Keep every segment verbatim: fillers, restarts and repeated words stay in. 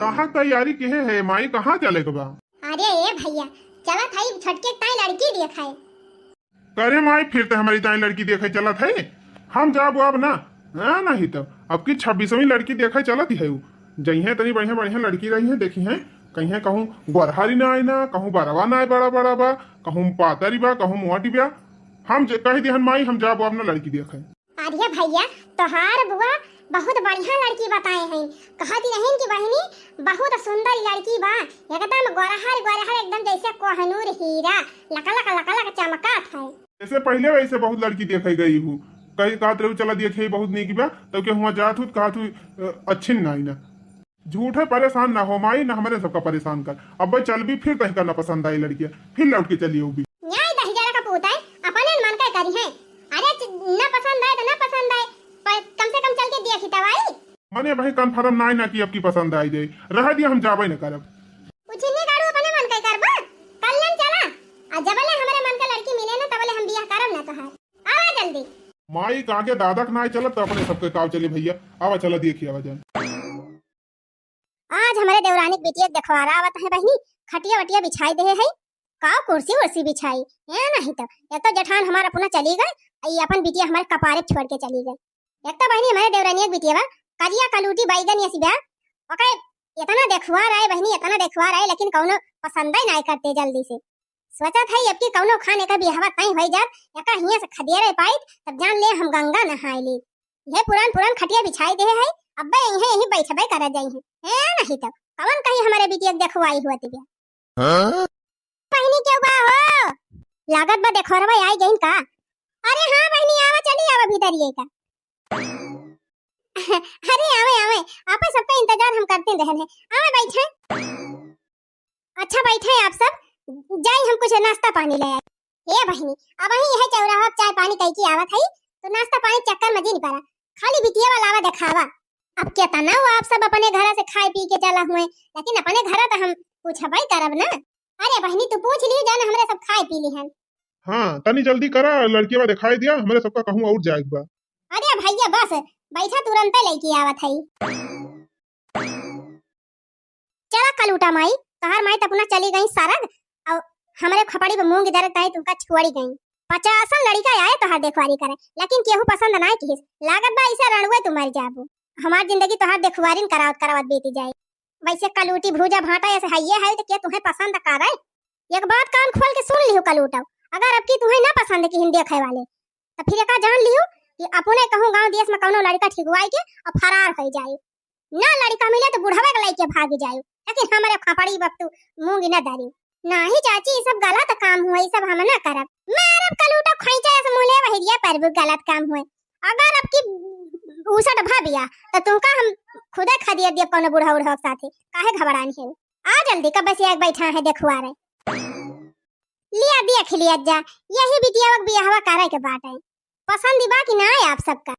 कहाँ तैयारी किहे है माई, कहाँ चले के बा? अरे ए भइया, चलत हई छोटके ताई लड़की देखे। करे माई, फिर त हमरी ताई लड़की देखे चलत है। हम जाब अब ना, हाँ, नहीं तब अब की छब्बीसवीं लड़की देखे चलत ही है उ। जइहें तनी बढ़िया बढ़िया लड़की रहिहें, देखिहें, कहिहें कहूँ गोरहरी ना आई ना, कहूँ बरवा ना आई बड़ा बड़ा बा, कहूँ पातरी बा, कहूँ मोटी बा। हम जे कह दिहन माई, हम जाब अब ना लड़की देखे। अरे भइया, तोहार बुआ बहुत बढ़िया लड़की बताए हैं। कहत रहिन कि बहिनी, बहुत सुंदर लड़की बा, एकदम गोरहर गोरहर, एकदम जैसे कोहनूर हीरा, लकलक लकलक चमकत है। ऐसे पहिले वैसे बहुत लड़की देखे गई हूँ, कहीं कहत रहू चला देखे बहुत नीक बा, तब के हुआ जात हूँ कहत हूँ, "अ, अच्छी ना आई ना।" झूठे परेशान ना हो माई, ना हमरे सबका परेशान कर। अब चल भी फिर तहिका ना पसंद आई लड़किया, फिर लौट के चली आऊ भी। न्याय दहिजरा का पूत है, अपने मन का करी है। अरे च-, ना पसंद आए तो ना पसंद आए, पर कम से कम चल के देखी तब आई। मने भाई confirm ना ना कि अब की पसंद आई जाए, रह दिया, हम जाबे न करब। उछिन्नी गाड़ू अपने मन का करबा, कल्याण चला। आ जबले हमरे मन का लड़की मिले ना तबले हम बियाह करब ना तोहार। आवा जल्दी। माई काके दादा के नाई चलत तो अपने सबके काव चली भइया, आवा चला देखी आवा जाए। आज हमरे देवरानी के बिटिया के देखवारा आवत है बहिनी, खटिया वटिया बिछाई देहे है, का कुर्सी उर्सी बिछाई, ए नहीं तो, एक तो जेठान हमार अपना चली गए, आ ई अपन बिटिया हमारे कपारे छोड़ के चली गए। एक तो बहिनी हमरे देवरानिया के बिटिया बा, करिया कलूटी बैगन यसी बा, ओके इतना देखवार आए बहिनी, इतना देखवार आए, लेकिन कौनो पसंद ही नहीं करते जल्दी से। सोचत है अब की कौनो खान एका बियाहवा तय होई जात, एका हियां से खदेरे पाइत, तब जान ले हम गंगा नहाए ली। ये पुरान पुरान खटिया बिछाई दे है, अब्बे यहीं यहीं बैठबे कर जाई है। ए नहीं तो कवन कहीं हमारे बिटिया के देखवाई हुआ तिबिया। हाँ? बहिनी क्यों बा हो? लागत बा देखोरवा आई गईन का? अरे हाँ बहिनी, आवा चली आवा भीतर ये का। अरे आवे आवे, आपे सबका इंतजार हम करते रहन है। आवे बैठे। अच्छा बैठे आप सब, जाई हम कुछ नाश्ता पानी ले आई। हे बहिनी, अब वही यह चौराहा पे चाय पानी कई की आवत है, तो नाश्ता पानी चक्कर में जिन पड़ा, खाली बिटिया वाला आवा देखावा। अब केतना वो आप सब अपने घर से खाए पी के चला हुए, लेकिन अपने घर तो हम पूछबे करब ना। अरे बहिनी, तू पूछ ली जान, हमरे सब खाए पी ली हन। हाँ, तनी जल्दी करा, लड़किया दिखाई दिया, हमरे सबका कहूँ और जाए के बा। अरे भैया बस, बैठा, तुरंते लेके आवत है। चला कलूटा माई, तोहार माई त अपना चली गई सरग, और हमरे खपड़ी पे मूंग दरक ताई तुमका छोड़ी गई। पचासन लड़िका आए तोहार देखवारी करे, लेकिन केहू पसंद ना किहिस। लागत बा इसे रणुए तू मर जाबू। हमार जिंदगी तोहार देखवारिन करावत करावत बीती जाए। वैसे कलूटी भूजा भाटा ऐसे हइये है तो के तुम्हें पसंद करे? एक बात कान खोल के सुन लियो कलूटा, अगर अब की तुम्हें ना पसंद किहिन देखे वाले, तो फिर एका जान लियो कि अपने कहूँ गांव देश में कौनो लड़का ठिकवाई के और फरार हो जाए। ना लड़का मिले तो बुढ़वे के लेके भाग जाए, लेकिन हमारे खपड़ी बप तू मूंग न दरी। नाही चाची, ई सब गलत काम हुए, ई सब हम ना करब। मारब कलूटा खोइचा ऐसे मुँह ले बहिरिया परबू, गलत काम हुए। अगर अब की उसट भा बिया तो तुमका हम खुदे खदिया दिया कोनो बुढ़ा उढ़ा के साथे, काहे घबरानी है? आ जल्दी, कब से एक बैठा है देखुआ रे। लिया देख लिया जा, यही बिटिया के बियाहवा करे के बाटे। पसंद बा कि ना आप सबका?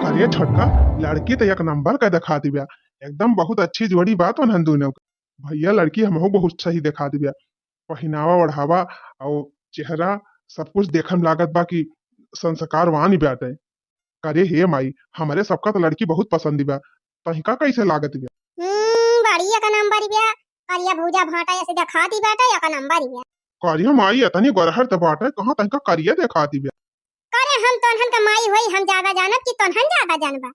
अरे छोटका, लड़की तो एक नंबर का दिखा दिव्या, एकदम बहुत अच्छी जोड़ी बात उन्हन दोनों के। भैया लड़की हमहू बहुत सही दिखा दिव्या, पहिनावा ओढ़ावा और चेहरा सब कुछ देखम लागत बा कि संस्कारवान ही बाटे। करे हे माई, हमरे सबका तो लड़की बहुत पसंद बा, तहिका कैसे लागत बा? हम्म, बढ़िया का नंबर बा, करिया भूजा भाटा ऐसे दिखा दी बाटे, एक नंबर बा। करिया माई, इतनी गोरहर त बाटे, कहाँ तनिका करिया देखाती बे? करे हम तोन्हन का माई होई, हम ज्यादा जानब कि तोन्हन ज्यादा जानबा?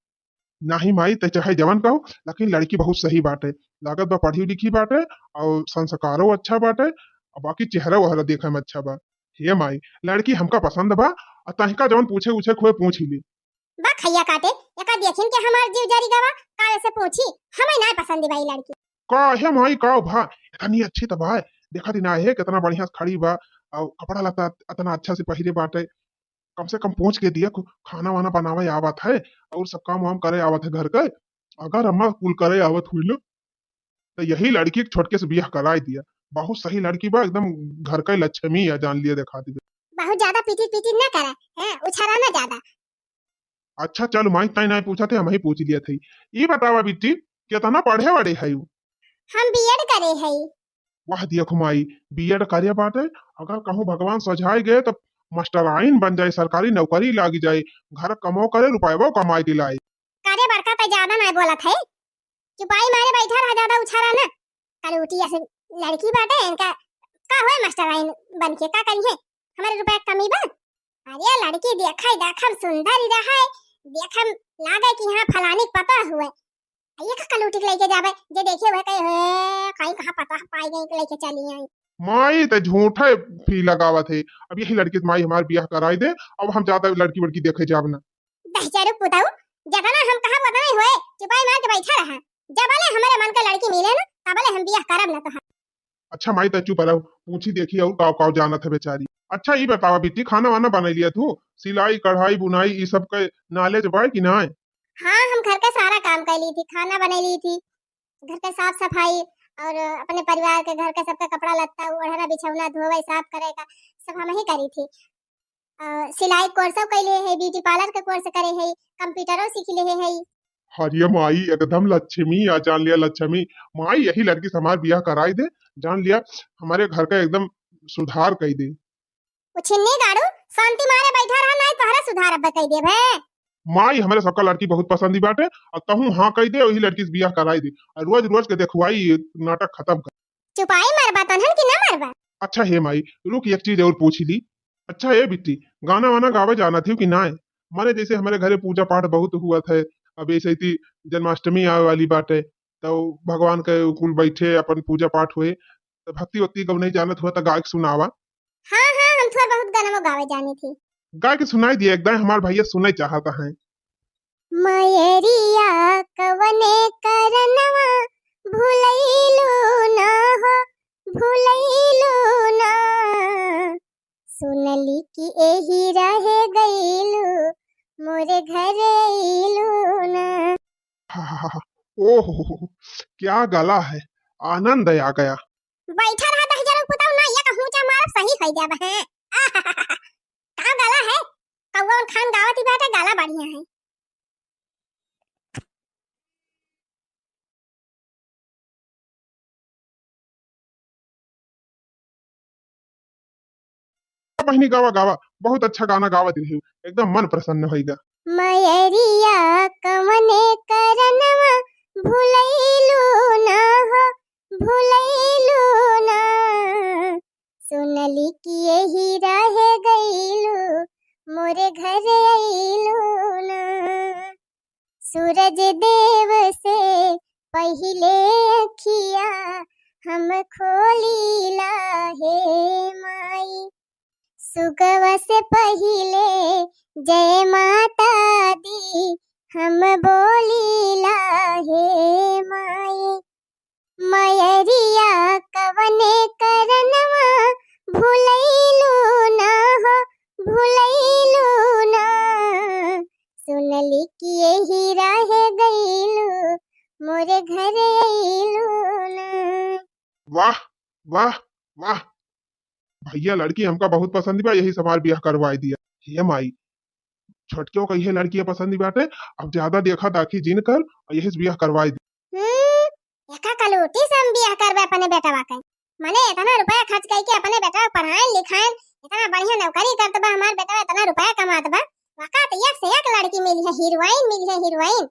नहीं माई, ते चाहे जवन कहो, लेकिन लड़की बहुत सही बाटे, लागत बा पढ़ी लिखी बाटे और संस्कारो अच्छा बाटे, और बाकी चेहरा वहरा देखे में अच्छा बा। हे माई, लड़की हमका पसंद बा, और तनिका जवन पूछे उछे खोए पूछ ही ली। बा खैया काटे, एका देखिन के हमार जीव जरी गवा, काहे से पूछी, हमें ना पसंद बा ई लड़की। का हे माई, का भा, इतनी अच्छी तो बा, देखा दी ना है, कितना बढ़िया से खड़ी बा, और कपड़ा लत्ता इतना अच्छा से पहिरे बाटे, कम से कम पहुँच के दिया, खु-, खाना वाना बनावे आवत है, और सब काम वाम करे आवत है घर के। अगर अम्मा कुल करे आवत हुई लो, तो यही लड़की के छोटके से बियाह कराई दिया। बहुत सही लड़की बा, एकदम घर का लक्ष्मी है, जान लिया, देखा दी। बहुत ज्यादा पीटी पीटी ना करे, हैं, उछारा ना ज्यादा। अच्छा चल माई, तै नहीं पूछा थे, हम ही पूछ लिया थे। ई बतावा बिट्टी, कितना पढ़े वढ़े है यू? हम बीएड करे है। वाह दिया खुमाई, बीएड करे बाटे, अगर कहूँ भगवान सझाए गए तो मास्टराइन बन जाए, सरकारी नौकरी लागी जाए, घर कमाओ करे, रुपयवा कमाई दिलाए। करे बड़का, तै ज्यादा नहीं बोलत है। चुपाई मारे बैठा रहा, ज्यादा उछारा ना। कलूटी ऐसे लड़की बाटे, इनका का होए मास्टराइन बन के, का करिहे? हमरे रुपया के कमी बा? अरे लड़की देखै, देखम सुंदर ही रहै, देखम लागे कि हाँ फलानी के पतोह हुए। ये का कलूटी के लइके जाबे, जे देखे हुए कहे, "हे, कहीं कहाँ पतोह पाई गई के लइके चली आई।" माई त झूठै फी लगावत है। अब यही लड़की से माई हमार बियाह कराई दे, अब हम ज्यादा लड़की वड़की देखे जाब ना। दहिजरू पुतऊ, जतना हम कहब ओतना ही होए, चुपाई मार के बैठा रहा। जबले हमरे मन के लड़की मिले ना, तबले हम बियाह करब ना तोहार। अच्छा माई, त चुप रहो, पूछी देखी और काव काव जानत है बेचारी। अच्छा ई बतावा बिट्टी, खाना वाना बनाई लिया तू? सिलाई, कढ़ाई, बुनाई, ई सब के knowledge बा कि नाय? हाँ, हम घर का सारा काम कर ली थी, खाना बनाई ली थी, घर के साफ सफाई और अपने परिवार के घर के सबके कपड़ा लत्ता, ओढ़ना बिछौना, धोवे साफ करे का सब हम ही करी थी। अ, सिलाई course कैले है, beauty parlour के course करे है, computer सीख ले है। अरे माई, एकदम लक्ष्मी आ, जान लिया लक्ष्मी। माई, यही लड़की से हमार बियाह कराई दे, जान लिया हमारे घर का एकदम सुधार कई दे। उछिन्नी गाड़ू, शांति मारे बैठा रहा, नाई तोहरा सुधार अब कई देबे। माई, हमरे सबका लड़की बहुत पसंद ही बाटे, और तहूँ हाँ कई दे, वही लड़की से बियाह कराई दे, और रोज रोज के देखुआई नाटक खत्म कर। चुपाई मरबा तनहन कि ना मरबा? अच्छा हे माई, रुक एक चीज और पूछ ली। अच्छा हे बिट्टी, गाना वाना गावे जानत हो कि नाय? माने जैसे हमारे घरे पूजा पाठ बहुत हुआ था, अब ऐसे ही जन्माष्टमी आवे वाली बाटे, तो भगवान के कुल बैठे अपन पूजा पाठ हुए, तो भक्ति वक्ति गवनई जानत हुआ तो गा के सुनावा। हाँ, हाँ, हम थोड़ा बहुत गाना गावे जानी थी। गा के सुनाई दिया, एकदम हमार भैया सुने चाहता है। मयरिया कवने करनवा भुलैलू ना हो, भुलैलू ना। सुनली कि एही रहे गईलू, मोरे घर अइलू ना। ओहो, क्या गला है, आनंद आ गया। बैठा रहा दहिजरू पुतऊ ना, ये कहूँ चा मारब सही हो जाब है। आहाहा, का गला है? कौआ खान गावत ही बाटे, गला बढ़िया है। बहिनी गावा, गावा, बहुत अच्छा गाना गावत रही, एकदम मन प्रसन्न होइगा। मयरिया कवने करनवा भुलैलू ना हो, भुलैलू ना। सुनली कि यही रह गईलू, मोरे घर अइलू ना। सूरज देव से पहिले अखिया हम खोलीला हे माई, सुगवा से पहिले जय माता दी हम बोलीला हे माई। मयरिया कवने करनवा भुलैलू ना हो, भुलैलू ना। सुनली कि यही रह गईलू, मोरे घर अइलू ना। वाह, वाह, वाह। भैया लड़की हमका बहुत पसंद बा, यही से हमार बियाह करवाई दिया। हे माई, छोटके कहिए लड़की पसंद बाटे, अब ज्यादा देखा दाखी जिन कर और यही से बियाह करवाई दिया। हम्म, एका कलूटी से हम बियाह करबे अपने बेटवा के। मने इतना रुपया खर्च करके अपने बेटवा के पढ़ाएन लिखाएन, इतना बढ़िया नौकरी करत बा हमार बेटवा, इतना रुपया कमात बा। वका तो एक से एक लड़की मिली है, हीरोइन मिली है, हीरोइन।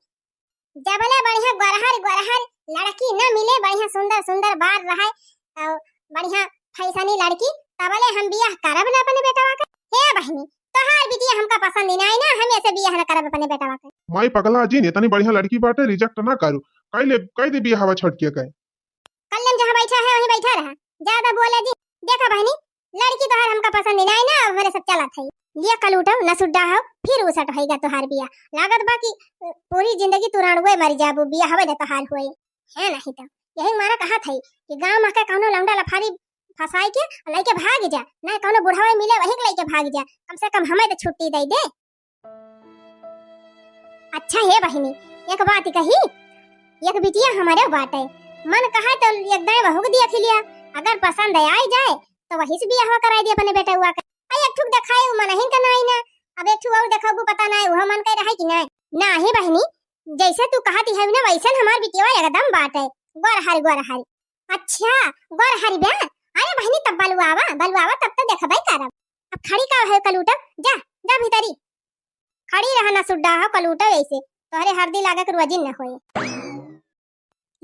जबले बढ़िया गोरहर गोरहर लड़की न मिले, बढ़िया सुंदर सुंदर बार रहे, और बढ़िया फैशनी लड़की, तबले हम बियाह करब न अपने बेटवा के। हे बहिनी, तोहार बिटिया हमका पसंद ही नाई ना, हम ऐसे बियाह न करब अपने बेटवा के। माई पगला जिन, इतनी बढ़िया लड़की बाटे, reject ना करू। कई ले, कई दे बियाह हवा छोटकिया के। कल्लम जहाँ बैठा है, वहीं बैठा रहा, ज्यादा बोले जी। देखा बहिनी, लड़की तोहार हमका पसंद ही नाई ना, अब हमरे सब चलत है। लिया कलूटो, न सुड्डा हो, फिर उसट होइगा तोहार बियाह। लागत बा कि, अ, पूरी जिंदगी तू राणुए मर जाबू, बियाह हवे न तोहार होए। है नहीं तो, यही मारा कहत है कि गाँव में के कौनो लौंडा लफारी फंसाई के लइके भाग जा, ना कौनो बुढ़ावे मिले वही के लइके भाग जा, कम से कम हमें तो छुट्टी दे दे। अच्छा हे बहिनी, एक बात कही, एक बिटिया हमारे बाटे, मन कहे तो एक दाएं बहू के दिया खिलिया, अगर पसंद आई जाए तो वही से बियाह कराई दे अपने बेटवा के। आई एक ठुक देखाए उ मनहिन का नाई ना, अब एक ठुक और देखबू पता नाई उहो मन कह रहा है कि नाई। नाही बहिनी, जैसे तू कहती है ना वैसन हमार बिटिया एकदम बाटे, गोरहर गोरहर। अच्छा, गोरहर बे, अरे बहिनी तब बलुआवा, बलुआवा तब तो देखबे करब। अब खड़ी का है कलूटो, जा, जा भीतरी। खड़ी रहा ना सुड्डा हो कलूटो ऐसे, तोहरे हरदी लागे के रोजिन न होए।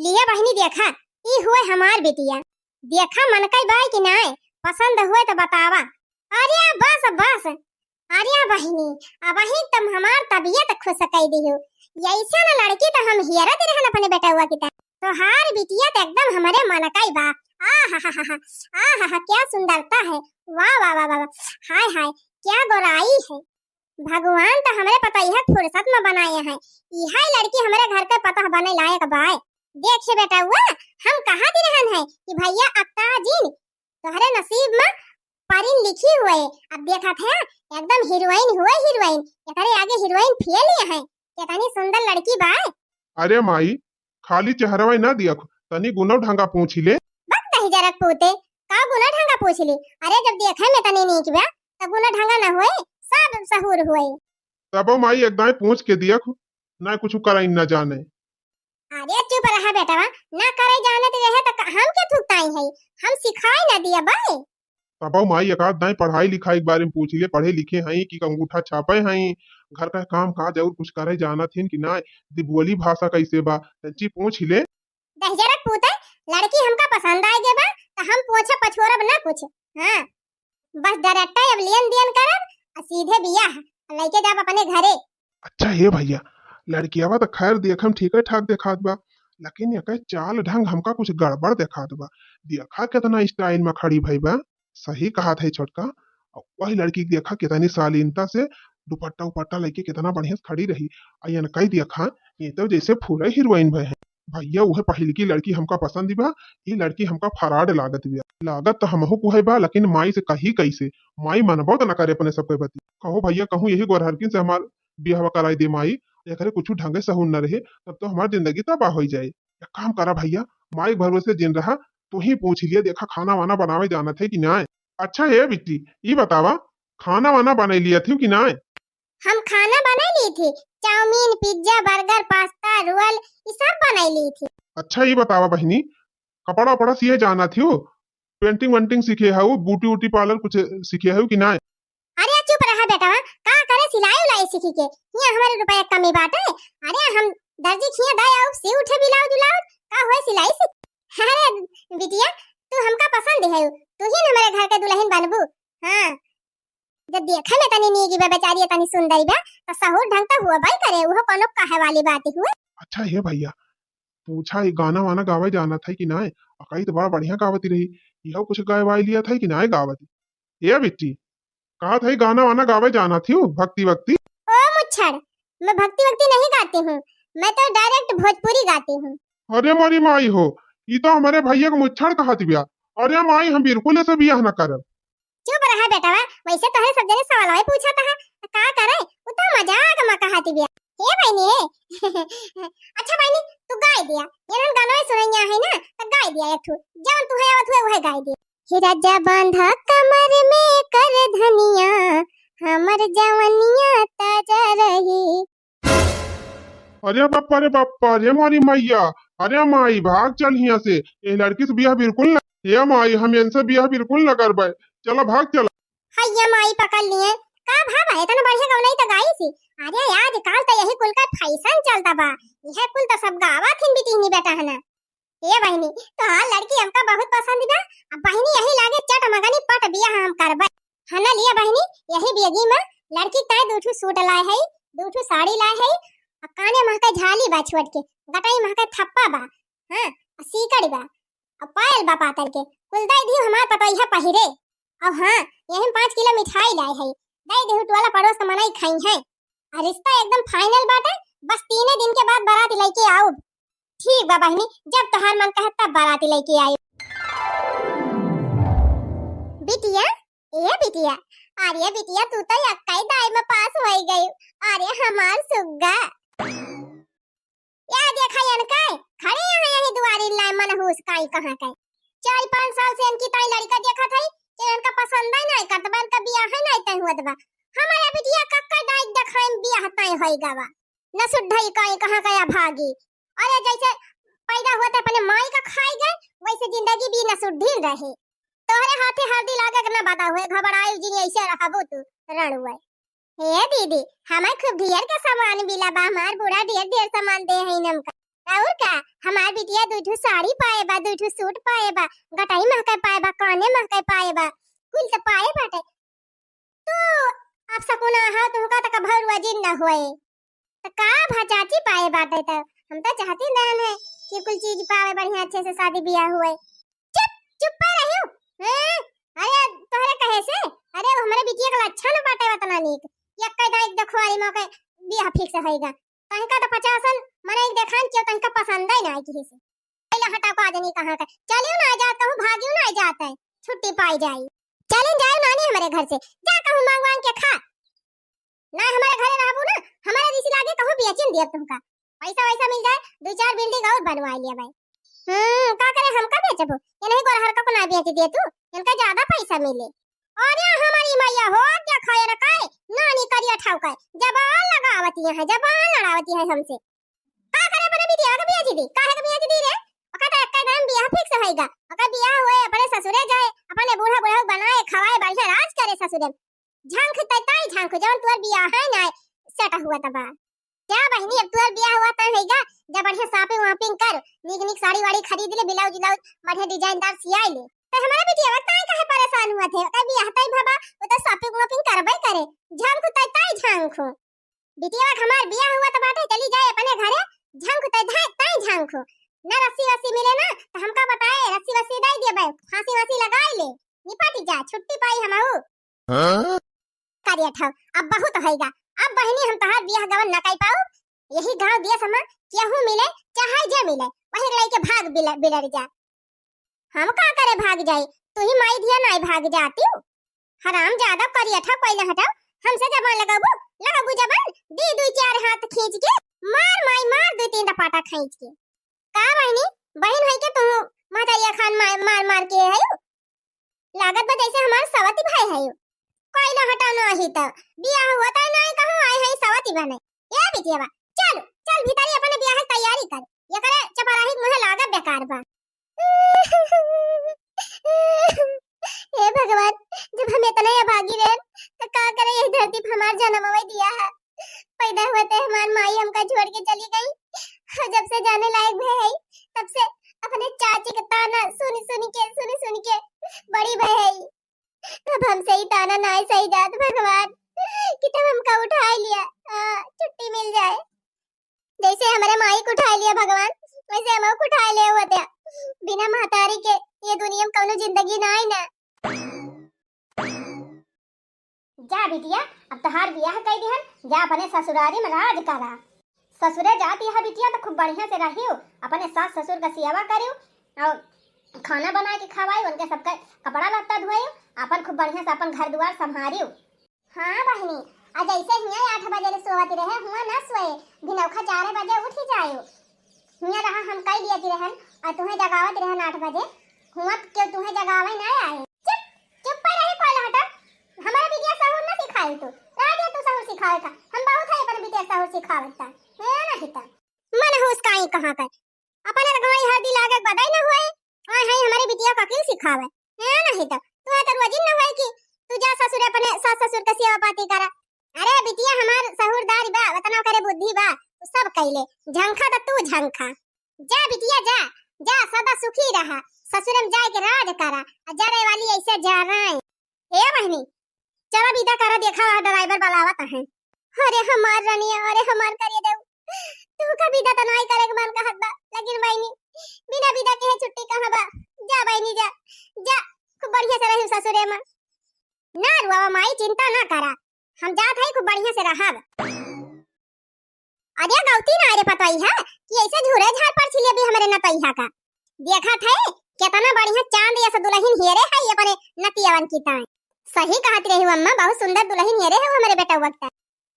लिया बहिनी, देखा, ई हुए हमार बिटिया। देखा, मनकई बाय कि नाय, पसंद हुए तो बतावा। अरे बस, बस, अरे बहिनी, अबहीं तुम हमार तबियत खुश कई दिहु। ऐसा न लड़की तो हम हियरत रहन अपने बेटउआ की तरह। तोहार बिटिया तो एकदम हमरे मनकई बा। आ हा हा हा हा, आ हा हा, क्या सुंदरता है। वाह, वाह, वाह, वाह, वाह। हाय, हाय, क्या गोराई है। भगवान तो हमरे पतोहिया फुर्सत में बनाए हैं। इहे लड़की हमरे घर के पतोह बने लायक बाय। देखे बेटउआ, हम कहत रहन है कि भैया अक्का जिन, तोहरे नसीब में परिन लिखी हुए। अब देखत है, एकदम हीरोइन हुए, हीरोइन। एकरे आगे हीरोइन फेल ही है। कितनी सुंदर लड़की बाय। अरे माई, खाली चेहरवा ना दियख, तनी गुनो ढंगा पूछ ले। बक दहिजरक पूते, का गुनो ढंगा पूछ ली? अरे जब देखे में तनी नीक बा, त गुनो ढंगा ना होए, सब सहूर होए। तबो माई एक दाई पूछ के दियख, ना कुछ करइन ना जाने। अरे चुप रहा बेटवा, ना करे जाने त रहे त क-, हम के थुकताई है, हम सिखाई ना दिया बाई। तबो माई एक आध दाई पढ़ाई लिखाई के बारे में पूछ ले, पढ़े लिखे हई कि अंगूठा छापे हई, घर का काम काज और कुछ करे जानत हिन कि ना, दिबुअली भाषा कैसे बा, तंची पूछ ले। दहिजरक पूते, लड़की हमका पसंद आए गे बा, त हम पोछा पछोरब ना कुछ। हाँ, बस direct अब लेन देन करब, आ सीधे बियाह, आ लइके जाब अपने घरे। अच्छा हे भैया, लड़कियावा त खैर देखम ठीके ठाक देखात बा, लेकिन एकर चाल ढंग हमका कुछ गड़बड़ देखात बा। देखा केतना style में खड़ी भई बा। सही कहत है छोटका, अउ वही लड़की के देखा केतनी शालीनता से दुपट्टा उपट्टा लेके केतना बढ़िया से खड़ी रही। आ इनकई देखा, ये तो जैसे पूरा हीरोइन भय है। भैया, उहे पहिलकी लड़की हमका पसंद बा, ई लड़की हमका fraud लागत बिया। लागत त हमहू कुहे बा, लेकिन माई से कही कैसे? माई मनबो त न करे अपने सबके बती। कहो भैया, कहूँ यही गोरहरकिन से हमार बियाहवा कराई दे माई, एकरे कुछ ढंगे सहूर न रहे, तब तो हमार जिंदगी तबाह होई जाए। एक काम करा भैया, माई के भरोसे जिन रहा, तू ही पूछ लिया, देखा खाना वाना बनावे जानत है कि नाय। अच्छा हे बिट्टी, ई बतावा, खाना वाना बनाई लिया थी कि नाय? हम खाना बनाई ली थी, chowmein, pizza, burger, pasta, roll, ई सब बनाई ली थी। अच्छा ई बतावा बहिनी, कपड़ा उपड़ा सिए जाना थी हो? पेंटिंग वेंटिंग सीखे हऊ, ब्यूटी उटी पार्लर कुछ सीखे हऊ कि नाय? अरे चुप रहा बेटवा, का करे सिलाई उलाई सीखी के? हियाँ हमारे रुपया कमी बाटे। अरे हम दर्जी खिया दे आऊ, सी उठे ब्लाउज उलाउज, का होए सिलाई सीख। अरे बिटिया, तू हमका पसंद है, तू ही न हमारे घर के दुल्हन बनबू। हाँ, जब देखे में तनी नीक बा बेचारी, तनी सुंदरी बा, त सहूर ढंग त हुआ बाई करे, उहो कोनो कहे वाली बात हुए। अच्छा हे भैया, पूछा, ई गाना वाना गावे जानत है कि नाय? अकई त बड़ा बढ़िया गावत रही, इहो कुछ गाए वाए लिया था कि नाय गावत? ए बिट्टी, कहा था, ई गाना वाना गावे जानत ही, भक्ति वक्ति? ओ मुच्छड़, मैं भक्ति वक्ति नहीं गाती हूँ, मैं तो direct भोजपुरी गाती हूँ। अरे मोरी माई हो, ई तो हमारे भैया के मुच्छड़ कहत बिया। अरे माई, हम बिल्कुल ऐसे बियाह न करब। चुप रहा बेटवा, वैसे तोहरे सब जने सवाल पूछत है, त का करे, उ तो मजाक में कहत बिया। हे बहिनी, हे। अच्छा बहिनी, तू गाय दिया, इन्हन गाना सुनैया है ना, त गाय दिया एक ठो, जौन तुहे आवत हुए वह गाय दिया। हे राजा बांधा कमर में कर धनिया, हमर जवनिया ताजा रही। अरे बाप्पा रे बाप्पा, अरे मोरी मैया, अरे माई, भाग चल हियाँ से, ए लड़की से बियाह बिल्कुल न, ए माई, हम इनसे बियाह बिल्कुल न करबे, चला भाग चला। हैया माई पकड़ लिए, का भावा, इतना बढ़िया गवनई त गाई सी। अरे आजकल त यही कुल का fashion चलता बा, यह कुल त सब गावा थिन बिटिहनी बेटा है ना। ए बहिनी, तोहार लड़की हमका बहुत पसंद बा। अब बहिनी यही लागे चट मगनी पट बियाह हम करबे। हना लिया बहिनी, यही बेगी में लड़की ताई दू ठू सूट लाए है, दू ठू साड़ी लाए है, आ काने महके झाली बा छोट के, गटई महके थप्पा बा, हाँ, आ सीकड़ बा, आ पायल बा पातर के, कुल दई दियो हमार पटोइहा पहिरे। अब हाँ, यही में पाँच किलो मिठाई लाए है, दई दियो टोला पड़ोस के मनई खाई है। आ रिश्ता एकदम final बाटे, बस तीने दिन के बाद बारात लइके आउब। ठीक बा बहिनी, जब तोहार मन कहे तब बाराती लइके आई। बिटिया, ए बिटिया, अरे बिटिया, तू तो यक्कई दाई में पास होई गई। अरे हमार सुग्गा। या देखा यनका, खड़े यहाँ यही दुआरी लाए मनहूस काई कहाँ के। चार पाँच साल से इनकी ताई लड़का देखत है, कि इनका पसंद है नहीं, करत बा इनका बियाह है नहीं तय हुआ बा। हमारा बिटिया कक्का दाई देखाई में बियाह तय होई गवा। न सुद्धई काई कहाँ गया भागी। अरे जैसे पैदा हुआ त अपने माई का खाई गए, वैसे जिंदगी भी न सुद्धिन रहे। तोहरे हाथे हल्दी लागे के न बता हुए, घबराई जिन ऐसे रहबो तू रणुए। हे दीदी, हमें खूब ढेर के सामान मिला बा, हमार बूढ़ा ढेर ढेर सामान दे है नमका। और का, हमार बिटिया दुइ ठो साड़ी पाए बा, दुइ ठो सूट पाए बा, गटाई महके पाए बा, काने महके पाए बा, कुल त पाए बाटे। तो अपसकुना हो, तुहका त कभौ रुआ जिन न होए। त का भा चाची पाए बाटे त? हम त चाहती न है कि कुल चीज पावे, बढ़िया अच्छे से शादी बियाह होए। चुप, चुप पर रहियो। हैं? अरे तोहरे कहे से? अरे वो हमरे बिटिया के लक्षण बाटे वतना नीक। यक्का दाई देखवारी मौके बियाह fix होइगा। तनिका त पचासन मनई देखान के तनिका पसंद ही ना आई किसी से। पहले हटा को आज नहीं कहाँ का। चलियो ना जात, कहूँ भागियो ना जात है। छुट्टी पाई जाई। चलिन जाओ नानी हमरे घर से। जा कहूँ मांग मांग के खा। ना हमरे घरे रहबू ना, हमरे रीसी लागे कहूँ बेचिन दियब तुमका। पैसा वैसा मिल जाए, दुइ चार building और बनवाई लिया भाई। हम्म, का करे हमका बेचबू? ये नहीं गोरहर का को ना बेच दे तू, इनका ज्यादा पैसा मिले। अरे हमारी मैया हो, क्या खाए रे काई? नानी करिया ठाव का जबान लगावती है, जबान लड़ावती है हमसे। का करे अपने बिटिया के बियाह दी? काहे के बियाह दी रे? ओका त एक्के दाम बियाह fix होइगा। ओका बियाह होए, अपने ससुरे जाए, अपने बूढ़ा बूढ़ा बनाए, खवाए, बढ़िया राज करे ससुरे। झांक तै ताई झांक, जवन तुअर बियाह है ना, set हुआ तबा। जा बहिनी, अब तुअर बियाह हुआ तय होइगा, जा बढ़िया shopping वॉपिंग कर, नीक नीक साड़ी वाड़ी खरीद ले, blouse व्लाउज बढ़िया designदार सियाई ले। तो हमारा बिटिया ताई काहे परेशान हुआ थे? ओकर बियाह तय भवा, वो तो shopping वॉपिंग करबे करे। झांक तै ताई झांक। बिटिया के हमार बियाह हुआ त बाटे, चली जाए अपने घरे, झंख तय धाय तय झंख। न रस्सी वस्सी मिले ना, त हमका बताए, रस्सी वस्सी दे दिए बे, फांसी वांसी लगाई ले, निपट जा, छुट्टी पाई हमहू। हाँ? करिया ठाव, अब बहुत होइगा, अब बहिनी हम तहार बियाह गवन न कई पाऊ, यही गांव दिया समा केहू मिले, चाहे जे मिले, वही लइके भाग बिल-, बिलर जा। हम का करे भाग जाई, तू ही माई धिया नाई भाग जाती। हराम ज्यादा करिया ठा कोई ना हटाओ, हमसे जबान लगाबू, लगाबू जबान, दी दुई चार हाथ खींच के, मार माई मार दुई तीन टपाटा खींच के। का बहिनी, बहिन होई के तू महतरिया खान मार, मार, मार के है? लागत बा जैसे हमार सवती भाई है। कोई ना हटाओ ना ही तो, बियाह हुआ तो नाई कहूँ आए है सवती बने। ए बिटिया बा, चल, चल भीतरी अपने बियाह की तैयारी कर। ये करे चपराही मुँहे लागत बेकार बा। हे भगवान, जब हम इतने अभागी रहे, तो का करे यही धरती पर हमार जन्म हुए दिया है। पैदा हुआ ते हमार माई हमका छोड़ के चली गई, और जब से जाने लायक भय है, तब से अपने चाची के ताना सुन सुन के, सुन सुन के बड़ी भय है। अब हमसे ही ताना नाई सही जात भगवान, कि तब हमका उठा लिया, आ, छुट्टी मिल जाए। जैसे हमरे माई को उठा लिया भगवान, वैसे हमहू को उठा ले हुआ था। बिना महतारी के ये दुनिया में कौनो जिंदगी नाई ना। जा बिटिया, अब तहार बियाह कई दिहन, जा अपने ससुरारी में राज करा। ससुरे जाती है बिटिया तो खूब बढ़िया से रहियो, अपने सास ससुर का सेवा करियो और खाना बना के खवाई, उनके सबका कपड़ा लत्ता धोइयो, अपन खूब बढ़िया से अपन घर दुआर संभारियो। हाँ बहिनी, आ जैसे हियाँ आठ बजे ले सोवत रहे, हुआँ ना सोए, भिनौखा चार बजे उठ जायो। हियाँ रहा हम कई लियत रहन, और तुहें जगावत रहन आठ बजे, हुआँ क्यों तुहें जगावे ना आए। चुप, चुप पर रही कोई हटा, हमारा बिटिया सहूर ना सिखाए तू, रह दे तू सहूर सिखावे का, हम बहुत है अपन बिटिया सहूर सिखावत का, है ना हिता। मन होश काई कहाँ का, अपने तो घाई हल्दी लागे बदाई न होए, आए हैं हमारी बिटिया का क्यों सिखावे? है नहीं तो, तू है तो रोजिन न होए कि तू जा ससुर अपने सास ससुर का सेवा पाती करा। अरे बिटिया हमार सहूरदार बा, वतना करे बुद्धि बा, तू सब कैले, झंखा तो तू झंखा। जा बिटिया जा, जा सदा सुखी रहा, ससुर में जाए के राज करा, आ जरे वाली ऐसे जा रहे। ए बहिनी, चला विदा करा, देखा वहाँ driver बुलावत है। अरे हमार रनिया, अरे हमार करिया देऊ, तुहका विदा त नाई करे के मन कहत बा, लेकिन बहिनी, बिना विदा के है छुट्टी कहाँ बा? जा बहिनी जा, जा, खूब बढ़िया से रही ससुरे में। ना रुआ माई, चिंता ना करा, हम जात है खूब बढ़िया से रहब। अरे गौती ना रे पतोई है कि ऐसे झूरे झार पर छिले भी हमरे नतैहा का। देखत है कितना बढ़िया चांद जैसा दुल्हन हेरे है अपने नतियवन की ताई। सही कहत रही हो अम्मा, बहुत सुंदर दुल्हन हेरे है हमरे बेटा वक्त।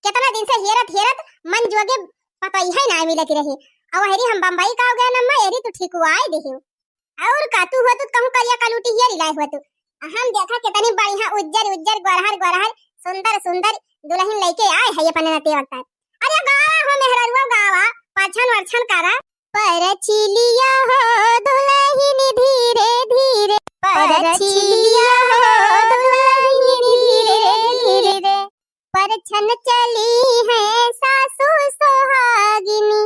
कितना दिन से हेरत हेरत मन जोगे पतोई है ना मिलत रही। और हेरी हम बम्बई का हो गया अम्मा, हेरी तू ठीक हुआ आए देही। और का तू हो, तू कहूँ करिया कलूटी हेरी लाए हो तू। हम देखा कितनी बढ़िया उज्जर उज्जर गोरहर गोरहर सुंदर सुंदर दुल्हन लेके आए है अपने नतियवन। अरे गावा हो मेहररुआ गावा, परछन वरछन करा। परछिलिया हो दुल्हन धीरे धीरे, परछिलिया हो दुल्हन धीरे धीरे, परछन चली है सासू सोहागिनी,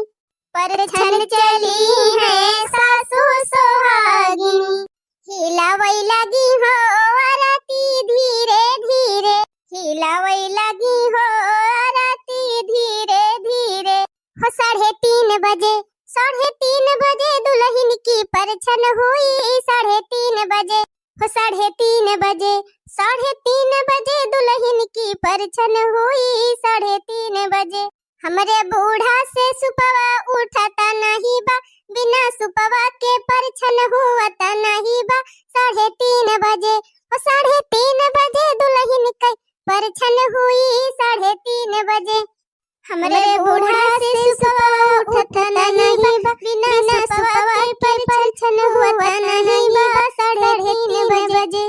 परछन चली परछन हुई साढ़े तीन बजे, हो साढ़े तीन बजे, साढ़े तीन बजे दुलहिन की परछन हुई साढ़े तीन बजे। हमरे बूढ़ा से सुपवा उठत नाहीं बा, बिना सुपवा के परछन हुअत नाहीं बा। साढ़े तीन बजे, ओ साढ़े तीन बजे दुलहिन कै परछन हुई साढ़े तीन बजे। हमरे बूढ़ा से सुपवा उठत नाहीं बा, बिना सुपवा के परछन हुअत नाहीं बा। साढ़े तीन बजे,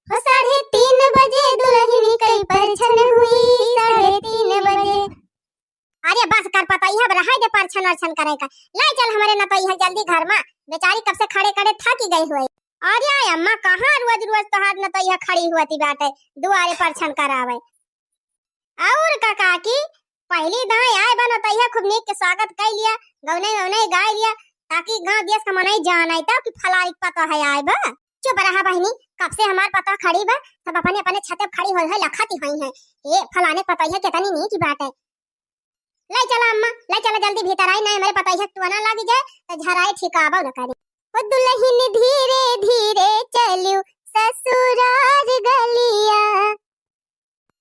ओ साढ़े तीन बजे दुलहिन कै परछन हुई साढ़े तीन बजे। अरे बस कर पतोहिया, अब रहाई दे परछन वरछन करे का। लाई चल हमरे नतोहिया जल्दी घर मा, बेचारी कब से खड़े खड़े थकी गई हुई। अरे अम्मा, कहाँ रोज रोज तोहार नतोहिया खड़ी होती बाटे दुआरे परछन करावे। और का काकी, पहली दाई आए बा नतोहिया, खूब नीक के स्वागत कर लिया, गौने गौने गाय लिया, ताकि गाँव देश का मनई जान आई तो कि फलानी पतोह है आए बा। चुप रहा बहनी, कब से हमार पतोह खड़ी बा, सब अपने अपने छते खड़ी होई है, लखती हुई है, ए फलाने पतोहिया कितनी नीक बाटे। लाई चला अम्मा, लाई चला जल्दी भीतर आई, नहीं हमरे पतोहिया के टोना लागी जाए, तो झराए ठिकाबो न करे। ओ दुलहिन धीरे धीरे चलियो ससुरार गलिया,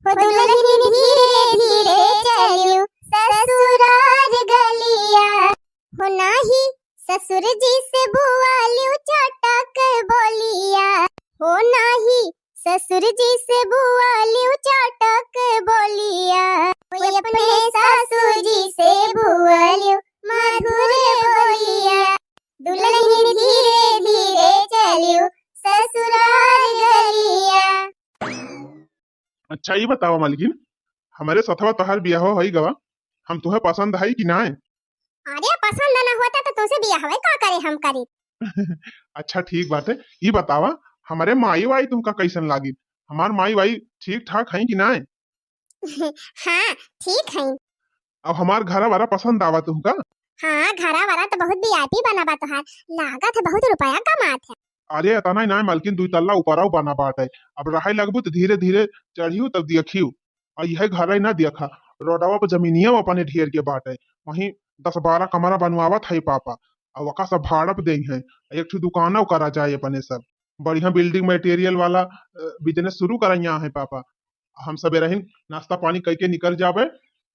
ओ दुलहिन धीरे धीरे चलियो ससुरार गलिया, हो नाही ससुर जी से बोलियो चटक बोलिया, हो नाही ससुर जी से बोलियो चटक बोलिया, ओ अपने सासू जी से बोलियो मधुर बोलिया। दुलहिन धीरे धीरे चलियो ससुरार गलिया। अच्छा, ई बतावा मालकिन, हमरे सथवा तोहार बियाह होई गवा, हम तुहे पसंद हई कि नाय? अरे, पसंद ना होता तो तुमसे बियाह होई का करे हम करी? अच्छा, ठीक बाटे। ई बतावा, हमरे माई वाई तुमका कैसन लागी? हमार माई वाई ठीक ठाक हई कि नाय? हाँ, ठीक हई। अब हमार घरा वाला पसंद आवा तुमका? हाँ, घरा वाला तो बहुत वीआईपी बना बा तोहार, लागत है बहुत रुपया कमात है। अरे, एतना ही नाय मालकिन, दुई तल्ला ऊपरौ बना बाटे। अब रहै लगबू त धीरे धीरे चढ़ियो तब देखियो। आ इहै घरै ना देखा, रोडवा पर जमीनिया अपने ढेर के बाटे, वहीं दस बारह कमरा बनवावत है पापा, आ वका सब भाड़ा पे देइहैं। एक ठो दुकानौ करा जाए अपने सब, बढ़िया building material वाला, अ, business शुरू करैया है पापा। हम सबेरहिन नाश्ता पानी कइके निकल जाबे,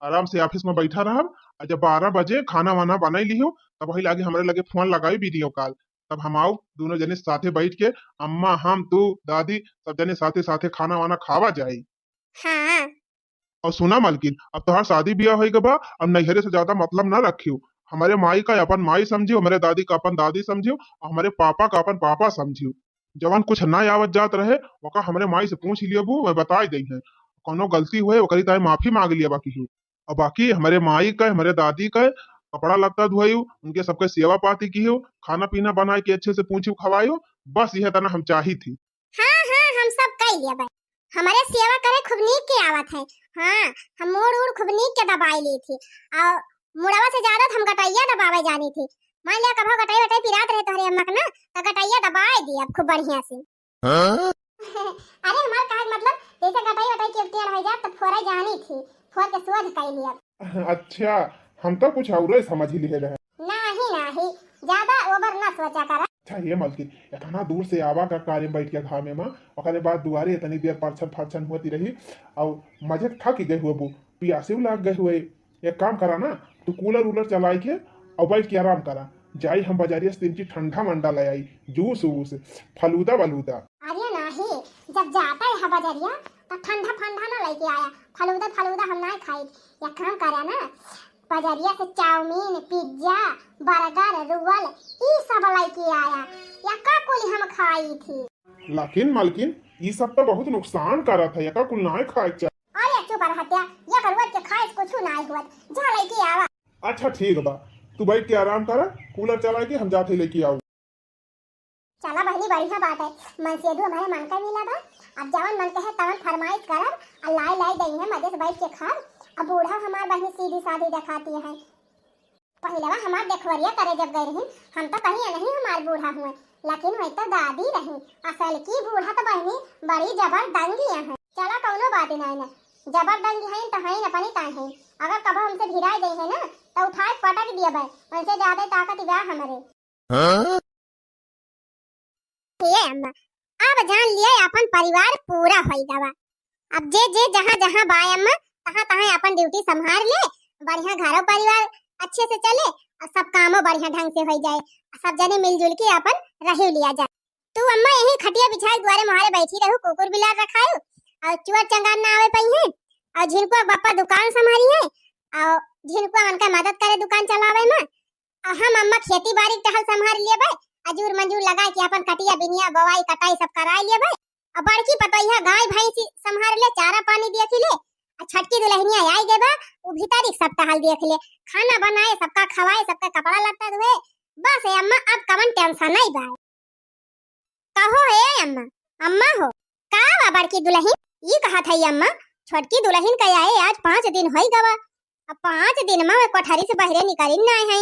आराम से office में बैठा रहब। आ जब बारह बजे खाना वाना बनाई लिहो, तब वही लागे हमरे लगे फोन लगाई, video call, तब हम आऊ दोनों जने साथे बैठ के, अम्मा, हम, तू, दादी, सब जने साथे साथे खाना वाना खावा जाई। हाँ। और सुना मालकिन, अब तोहार शादी बियाह होई गवा, अब नैहरे से ज्यादा मतलब ना रखियो। हमरे माई का अपन माई समझियो, हमरे दादी का अपन दादी समझियो, और हमरे पापा का अपन पापा समझियो। जवन कुछ ना आवत जात रहे, ओका हमरे माई से पूछ लियो, वो मैं बताई देइहैं। कौनो गलती होए, ओकरी ताई माफी मांग लिया बाकी हो। और बाकी हमरे माई का, हमरे दादी का कपड़ा लत्ता धोइयो, उनके सबके सेवा पाती कियो, खाना पीना बनाए के अच्छे से पूछियो, खवाइयो, बस यह तना हम चाही थी। हाँ, हाँ, हम सब कई लेबै। हमरे सेवा करे खूब नीक के आवत है। हाँ, हम मूड़ उड़ खूब नीक के दबाई ली थी। और मुड़वा से ज्यादा तो हम गटैया दबावे जानी थी। मान लिया कभो गटई वटई पिरात रहे तोहरे अम्मा के ना, तो गटैया दबाए दी अब खूब बढ़िया से। हाँ? अरे हमार कहे के मतलब, जैसे गटई वटई के टेढ़ हो जात तो फोड़े जानी थी, फोड़ के सोझ कई लिया। अच्छा, हम तो कुछ औरे समझ ही लिए रहे। नाही, नाही, ज्यादा over ना सोचा करा। अच्छा, ये मलकिन, इतना दूर से आवा का कार में बैठ के घामे में, ओकरे बाद दुआरे इतनी देर परछन फरछन होती रही, और मजे थक गए हुए बू, पियासे लाग गए हुए। एक काम करा ना, तू कूलर उलर चलाई के और बैठ के आराम करा। जाई हम बाजारिया से तीन चीज ठंडा मंडा ले आई, जूस वूस, फलूदा वलूदा। अरे नाही, जब जाता है बाजारिया तो ठंडा फंडा ना लेके आया, फलूदा फलूदा हम ना खाई। एक काम करा ना, बजरिया से चाउमीन, पिज्जा, बर्गर, रोल, ई सब लइके आया। या का कुल हम खाई थी? लेकिन मलकिन, ई सब तो बहुत नुकसान करत है, एका कुल नाय खाए के चाही। अरे चुप रह हत्या, या रोज के खाए से कुछ नाय हुआ, जा लइके आवा। अच्छा ठीक बा, तू बैठ के आराम कर, कूलर चला के हम जाते लेके आऊ। चला बहिनी, बढ़िया बात है, मनसेधू हमारे मन का मिला बा। अब जवन मन कहे तवन फरमाइश करब, आ लाई लाई दई है, मजे से बैठ के खाब। अब बूढ़ा हमार बहिनी सीधी साधी देखाती है। पहिलवा हमार देखवरिया करे जब गए रही, हम तो कहीं नहीं हमार बूढ़ा हुए, लेकिन वही तो दादी रही। असल की बूढ़ा तो बहिनी बड़ी जबरदंगी है। चला कौनो बात नहीं ना, जबरदंगी है तो है अपनी ताई है। अगर कभो हमसे भिराई गई है ना, तो उठाए पटक दिया भाई, उनसे ज्यादा ताकत बा हमारे। हाँ? अब जान लिया, अपन परिवार पूरा होई गवा। अब जे जे जहाँ जहाँ बा अम्मा, तहाँ तहाँ अपन ड्यूटी संभार ले, बढ़िया घरो परिवार अच्छे से चले और सब कामो बढ़िया ढंग से होई जाए, सब जने मिलजुल के अपन रही लिया जाए। तू अम्मा यही खटिया बिछाए दुआरे मुहारे बैठी रहू, कुकुर बिलार रखायू और चुअर चंगार ना आवे पइहें, और झिनकुआ बप्पा दुकान संभारी है और झिनकुआ उनका मदद करे दुकान चलावे में, और हम अम्मा खेती बाड़ी के टहल संभार लेबे, अजूर मंजूर लगा के अपन कटिया बिनिया बोवाई कटाई सब कराई लेबे। और बड़की पतोहिया गाय भैंसी संभार ले, चारा पानी देख ले, और छोटकी दुल्हनिया आई गए बा, उ भीतरी सब टहल देख ले, खाना बनाए, सबका खवाए, सबका कपड़ा लत्ता धोए। बस ए अम्मा, अब कवन टेंशन नहीं बा। कहो हे अम्मा, अम्मा हो, का बा बड़की दुल्हन? ई कहत है अम्मा, छोटकी दुल्हन का आए आज पाँच दिन होई गवा। अब पाँच दिन में कोठरी से बहरे निकलिन ना है।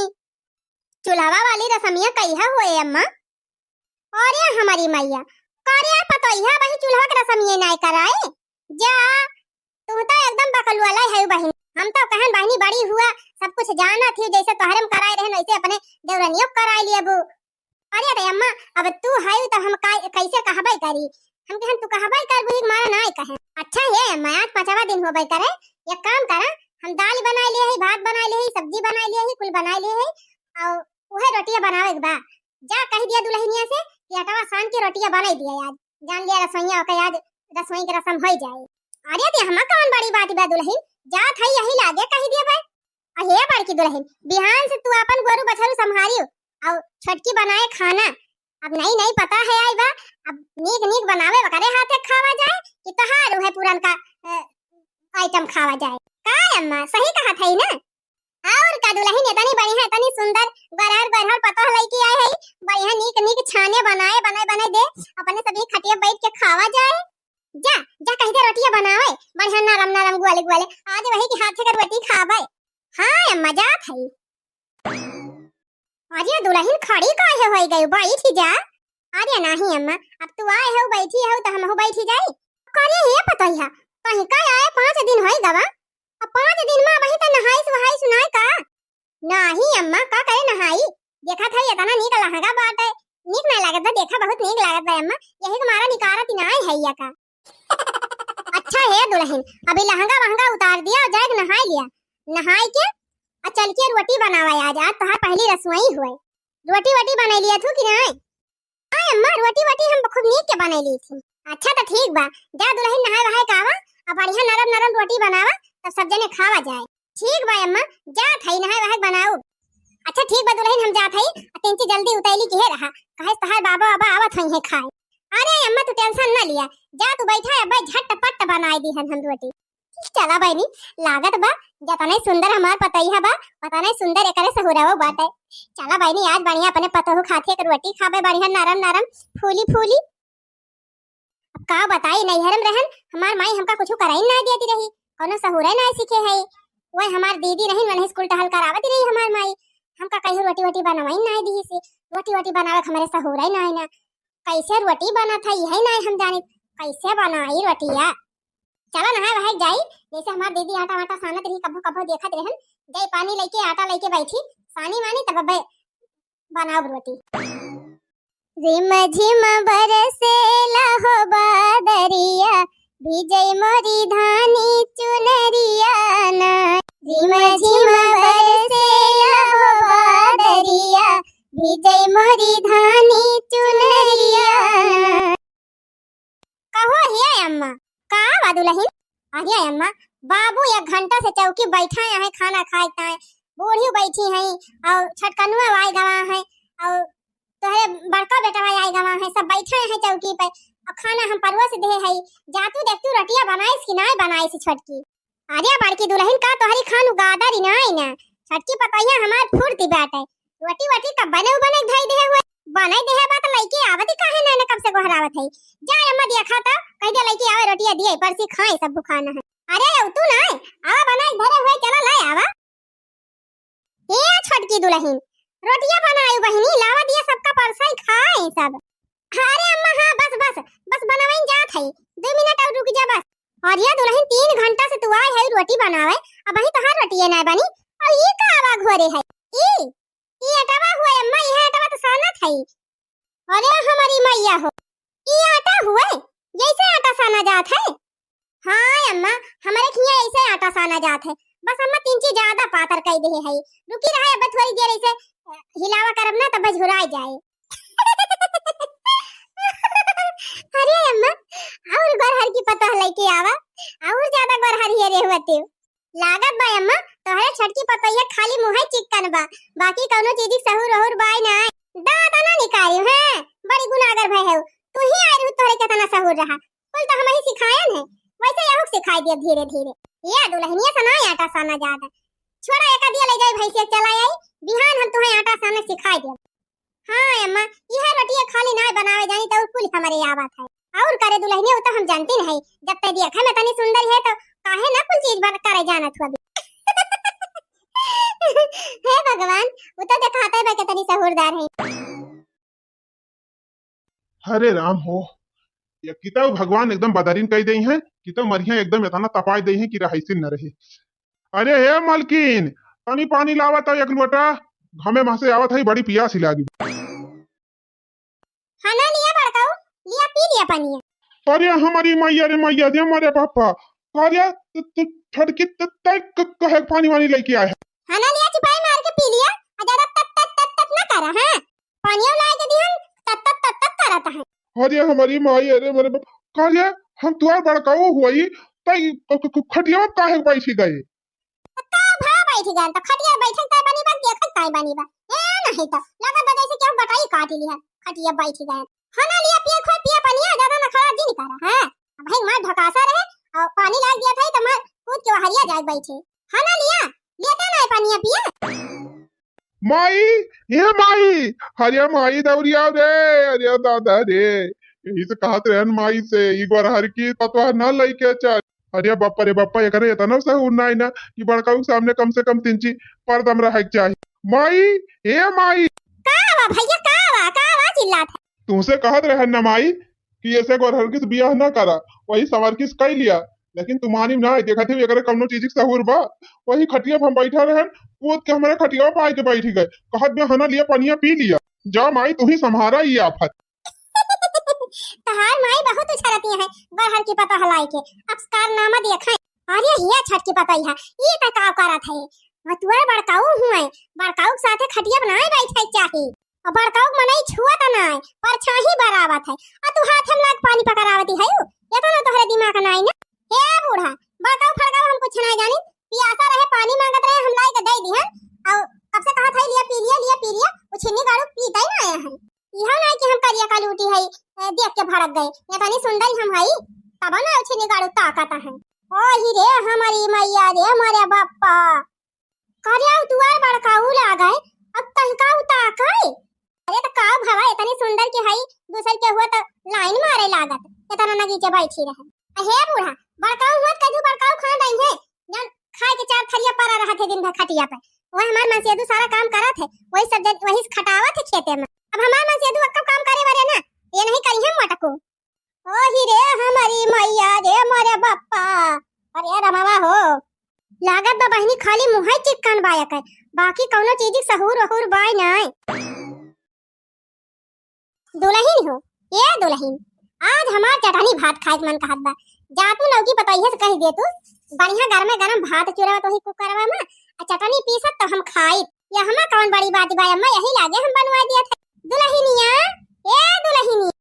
चूल्हवा वाली रसमिया कहिया हुए अम्मा? अरे हमारी मैया, करे पतोहिया वही चूल्हा के रसमिया नाय कराए। जा, तू तो एकदम बकलुआ लाई है बहिन। हम तो कहन बहिनी बड़ी हुआ, सब कुछ जाना थी, जैसे तोहरे में कराए रहन वैसे अपने देवरनियों को कराए लिए बू। अरे रे अम्मा, अब तू है तो हम का, कैसे कहबे करी? हम कहन तू कहबे कर बुही मारा नाय कहे। अच्छा हे अम्मा, आज पाँचवा दिन होबे करे, एक काम करा, हम दाल बनाए लिए है, भात बनाए लिए है, सब्जी बनाए लिए है, कुल बनाए लिए है, और उहे रोटिया बनावे के बा। जा कह दिया दुल्हनिया से कि आटावा सान के रोटिया बनाई दिया आज। जान लिया रसोइया ओके आज रसोई के रसम होई जाए। अरे ते हमा कौन बड़ी बात बा दुल्हन, जात है यही लागे कह दिया बे। अहे बड़की दुल्हन, बिहान से तू अपन गोरू बछरू संभारियो और छोटकी बनाए खाना। अब नई नई पता है आई बा, अब नीक नीक बनावे ओकरे हाथे खावा जाए कि तोहार उहे पुरनका, अ, आइटम खावा जाए। का अम्मा, सही कहत है ना? और का दुल्हन इतनी बढ़िया, इतनी सुंदर, गरहर गरहर पतोह लइके आए है, बढ़िया नीक नीक छाने बनाए, बनाए, बनाए दे, अपने सभी खटिया बैठ के खावा जाए। जा, जा कह दे रोटिया बनावे, बढ़िया नरम नरम गुआले गुआले, आज वही के हाथे के रोटी खावे। हाँ अम्मा, जात है। अरे दुल्हन खड़ी काहे होई गई, बैठी जा। अरे नाही अम्मा, अब तू आए हो, बैठी हो तो हमहू बैठी जाई। करे हे पतोहिया, कहीं का आए पाँच दिन होई गवा, अब पाँच दिन में वही तो नहाई सुहाई सुनाए का? नाही अम्मा, का करे नहाई, देखा था इतना नीक लहंगा बाटे, नीक ना लागत बा, देखा बहुत नीक लागत बा अम्मा, यही के मारा निकारत ही ना है या का? अच्छा हे दुल्हन, अभी लहंगा वहंगा उतार दिया और जाए के नहाई लिया, नहाई के आ चल के रोटी बनावा आज, आज तोहार पहली रसोई हुए। रोटी वोटी बनाई लिया थू कि नाय? हाँ अम्मा, रोटी वोटी हम खूब नीक के बनाई ली थी। अच्छा तो ठीक बा, जा दुल्हन नहाए वहाए के आवा, आ बढ़िया नरम नरम रोटी बनावा, तब सब जने खावा जाए। ठीक बा अम्मा, जात हई नहाए वहाए के बनाऊ। अच्छा ठीक बा दुल्हन, हम जात हई, आ तेंची जल्दी उतैली किहे रहा, काहे तोहार बाबा बाबा आवत हई है खाए। अरे अम्मा तू टेंशन ना लिया, जा तू बैठा, अब झटपट बनाई दी हम रोटी। चला बहिनी, लागत बा, जतने सुंदर हमार पतोहिया बा, ओतने सुंदर एकरे सहुरवो बाटे। चला बहिनी, आज बढ़िया अपने पतोहू खातिर एक रोटी खाबे, बढ़िया नरम नरम, फूली फूली। अब का बताई, नैहर में रहन, हमार माई हमका कुछ कराई ना देती रही, कौनो सहुरे ना सीखे है। वह हमार दीदी रही, वनही स्कूल टहल करावती रही हमार माई, हमका कहीं रोटी वोटी बनवाई ना दी सी, रोटी वोटी बनावे के हमारे सहुरे ना है ना। कैसे रोटी बनत है, यही ना हम जानी, कैसे बनाई रोटिया। चला नहाए वहाए जाई, जैसे हमार दीदी आटा वाटा सानत रही, कभो कभो देखत रहन, जाई पानी लेके, आटा लेके बैठी, सानी मानी तब अबे बनाओ रोटी। रिम झिम बरसेला हो बादरिया, भिजई मोरी धानी चुनरिया ना। रिम झिम बरसेला हो बादरिया, भिजई मोरी धानी चुनरिया ना। कहो हे अम्मा, का बा दुल्हन? अरे अम्मा, बाबू एक घंटा से चौकी बैठा है, खाना खाए ताए, बूढ़ी बैठी है और छोटकनुआ आए गवा है और तोहरे बड़का बेटा आए गवा है, सब बैठा है चौकी पे और खाना हम परोस दे है। जा तू देख तू रोटिया बनाइस कि नाय बनाइस छोटकी। अरे बड़की दुल्हन का तोहरी खान उगादा री नाय ना, छोटकी पतोहिया हमार फुर्ती बाटे। रोटी वोटी कब बने उ बने धई दे हुए, बने दे बा त लइके आवती काहे ना, ना कब से गोहरावत है। जा अम्मा देखा त कह दे लइके आवे रोटिया दिए परसी खाए सब भुखाना है। अरे अउ तू ना आवा बनाए धरे हुए चला ले आवा। ए छोटकी दुल्हन, रोटिया बनाई बहिनी, लावा दिया सबका परसाई खाए सब। अरे अम्मा हाँ बस बस बस बनवाइन जात है, दो मिनट और रुक जा बस। अरे दुल्हन तीन घंटा से तू आए है रोटी बनावे, अबहीं तोहार रोटिये ना बनी। और ई का आवा घोरे है? ई, ई अटवा हुए अम्मा, यह अटवा तो सानत है। अरे हमारी मैया हो, हुए, यैसे आटा साना जात है? हाँ अम्मा, हमरे खिया ऐसे आटा साना जात है, बस अम्मा तीन चीज ज्यादा पातर कई देहे है। रुकी रहा, अब थोड़ी देर ऐसे हिलावा करब ना, तब झुराई जाए। अरे अम्मा, और गोरहर की पतोह लेके आवा, और ज्यादा गोरहर ये रे होते। लागत बा अम्मा, तोहरे छोटकी पतोहिया खाली मुँहे चिक्कन बा, बाकी कौनो चीज सहूर ओहूर बाय ना। दादा ना निकाली, हैं? बड़ी गुनागर भय है। तू ही आई रहू, तोहरे केतना सहूर रहा। कुल तो हम ही सिखायन है, वैसे यहू के सिखाई दिया धीरे धीरे। ये दुल्हनिया से ना आटा साना जात है। छोड़ा, एक दिया ले जाई भैंसिया चला आई, बिहान हम तुम्हें आटा साना सिखाई देब। हाँ अम्मा, यह रोटिया खाली ना बनावे जानी तो कुल हमरे आवत है। और करे दुल्हनिया, वो तो हम जानती नहीं, जब तक देखे में तनी सुंदर है तो काहे ना कुल चीज बन करे जानत हुआ भी। हे भगवान, वो तो दिखाते बा कितनी सहूरदार है। हरे राम हो, ये किताब भगवान एकदम बदरिन कई देई हैं, किताब मरिया एकदम इतना तपाई देई हैं कि रहाइसिन न रहे। अरे हे मलकिन, तनी पानी लावा तो एक लोटा, घमे महसे आवत है, बड़ी पियासी लागी। हाँ ना लिया बड़काऊ, लिया पी लिया पानी। अरे हमारी मैया रे मैया रे, हमारे पापा, अरे तू, तू छोटकी त-, तय क-, कहे पानी वानी लेके आए हैं। हाँ ना लिया, चिपाई मार के पी लिया, आ ज्यादा तत तत तत तत ना करा, हाँ? पानियो लाए के दिहन, तत तत तत तत करत है। अरे हमारी माई, अरे मेरे बाप, अरे हम तुहार बड़काऊ हुई, तई क-, क-, क-, खटिया में काहे बैठी गए? तो का भा बैठी गए, तो खटिया बैठन तय बनी बा, देखन तय बनी बा। ए नहीं तो, लगत बा जैसे केहू बटाई काट लिया, खटिया बैठी गए। खाना लिया, पिए खोए, पिया पनिया, ज्यादा नखरा जिन करा, हैं? अब भाई मार ढकासा रहे, और पानी लाग दिया था, तो मार कूद के वहरिया जाए बैठे। खाना लिया, लेते ना है पानिया पिए। माई, हे माई, अरे माई दौरिया रे, अरे दादा रे, यही से कहत रहन माई से, ई गोरहर की पतोह ना लइके चल। अरे बापा रे बापा, एकरे इतना सहूर ना है ना कि बड़काऊ के सामने कम से कम तीन ची परदम रहे के चाही। माई, हे माई। का बा भैया, का बा, का बा चिल्लात है? तुमसे कहत रहन ना माई कि ऐसे गोरहर की से बियाह ना करा, वही सवार की से कई लिया, लेकिन तुम्हारी ना है, देखत ही एकरे कौनो चीज के सहूर बा। वही खटिया पे हम बैठा रहन, कूद के हमारे खटिया पे आके बैठ गए, कहत बे हना लिया पनिया पी लिया। जा माई, तू ही संभारा ई आफत। तहार माई बहुत उछरती है, बरहर की पतोह लाई के, अब कारनामा देखाई। अरे हिया छटकी पतोहिया, ई त का करत है? मतुआ बड़काऊ हुए, बड़काऊ के साथे खटिया बनाए बैठे चाही। और बड़काऊ के मनई छुअत नाय, परछाही बरावत है। आ तू हाथ में लाग पानी पकड़ावती है, ये तो ना तोहरे दिमाग नाई ना। हे बूढ़ा, बड़काऊ फड़काऊ हम कुछ नाई जानी, पियासा रहे, पानी मांगत रहे, हम लाई के दे दिहन। और कब से कहत है, "लिया पी लिया, लिया पी लिया," उ छिन्नी गाड़ू पीता ही ना आया है। इहो नाई कि हम करिया का लूटी है, ए, देख के भड़क गए, इतनी सुंदर हम हई, तब ना उ छिन्नी गाड़ू ताकत है। ओ ही रे, हमारी मैया रे, हमारे बापा। करिया दुआर बड़काऊ लागे, अब तनका उता कई। अरे त का भवा, इतनी सुंदर के हई, दूसर के हुआ त लाइन मारे लागत, इतना नगीचे बैठी रहे। अहे बूढ़ा, बड़काऊ हुआ त कजू बड़काऊ खान रही है, जौन खाए के चार थरिया परा रहत है दिन भर खटिया पे। वही हमार मनसेदू सारा काम करत है, वही सब जन, वही से खटावत है खेते में। अब हमार मनसेदू अक्का काम करे वाले ना, ये नहीं करी है मटको। ओ ही रे, हमारी मैया रे, मोरे बापा। अरे रमवा हो, लागत बा बहिनी खाली मुँहे चिक्कन बाय के, बाकी कौनो चीज सहूर वहूर बाय नाय। दुलहिन हो, ए दुलहिन, आज हमार चटनी भात खाए के मन कहत बा। जा तू लौकी पतोहिया से कह दे तू, बढ़िया गरमे गरम भात चुरावत वही कुकरवा में, आ चटनी पीसत तो हम खाई। या हमा कौन बड़ी बात बा अम्मा, यही लागे हम बनवा दिया था। दुलहिनिया, ए दुलहिनिया।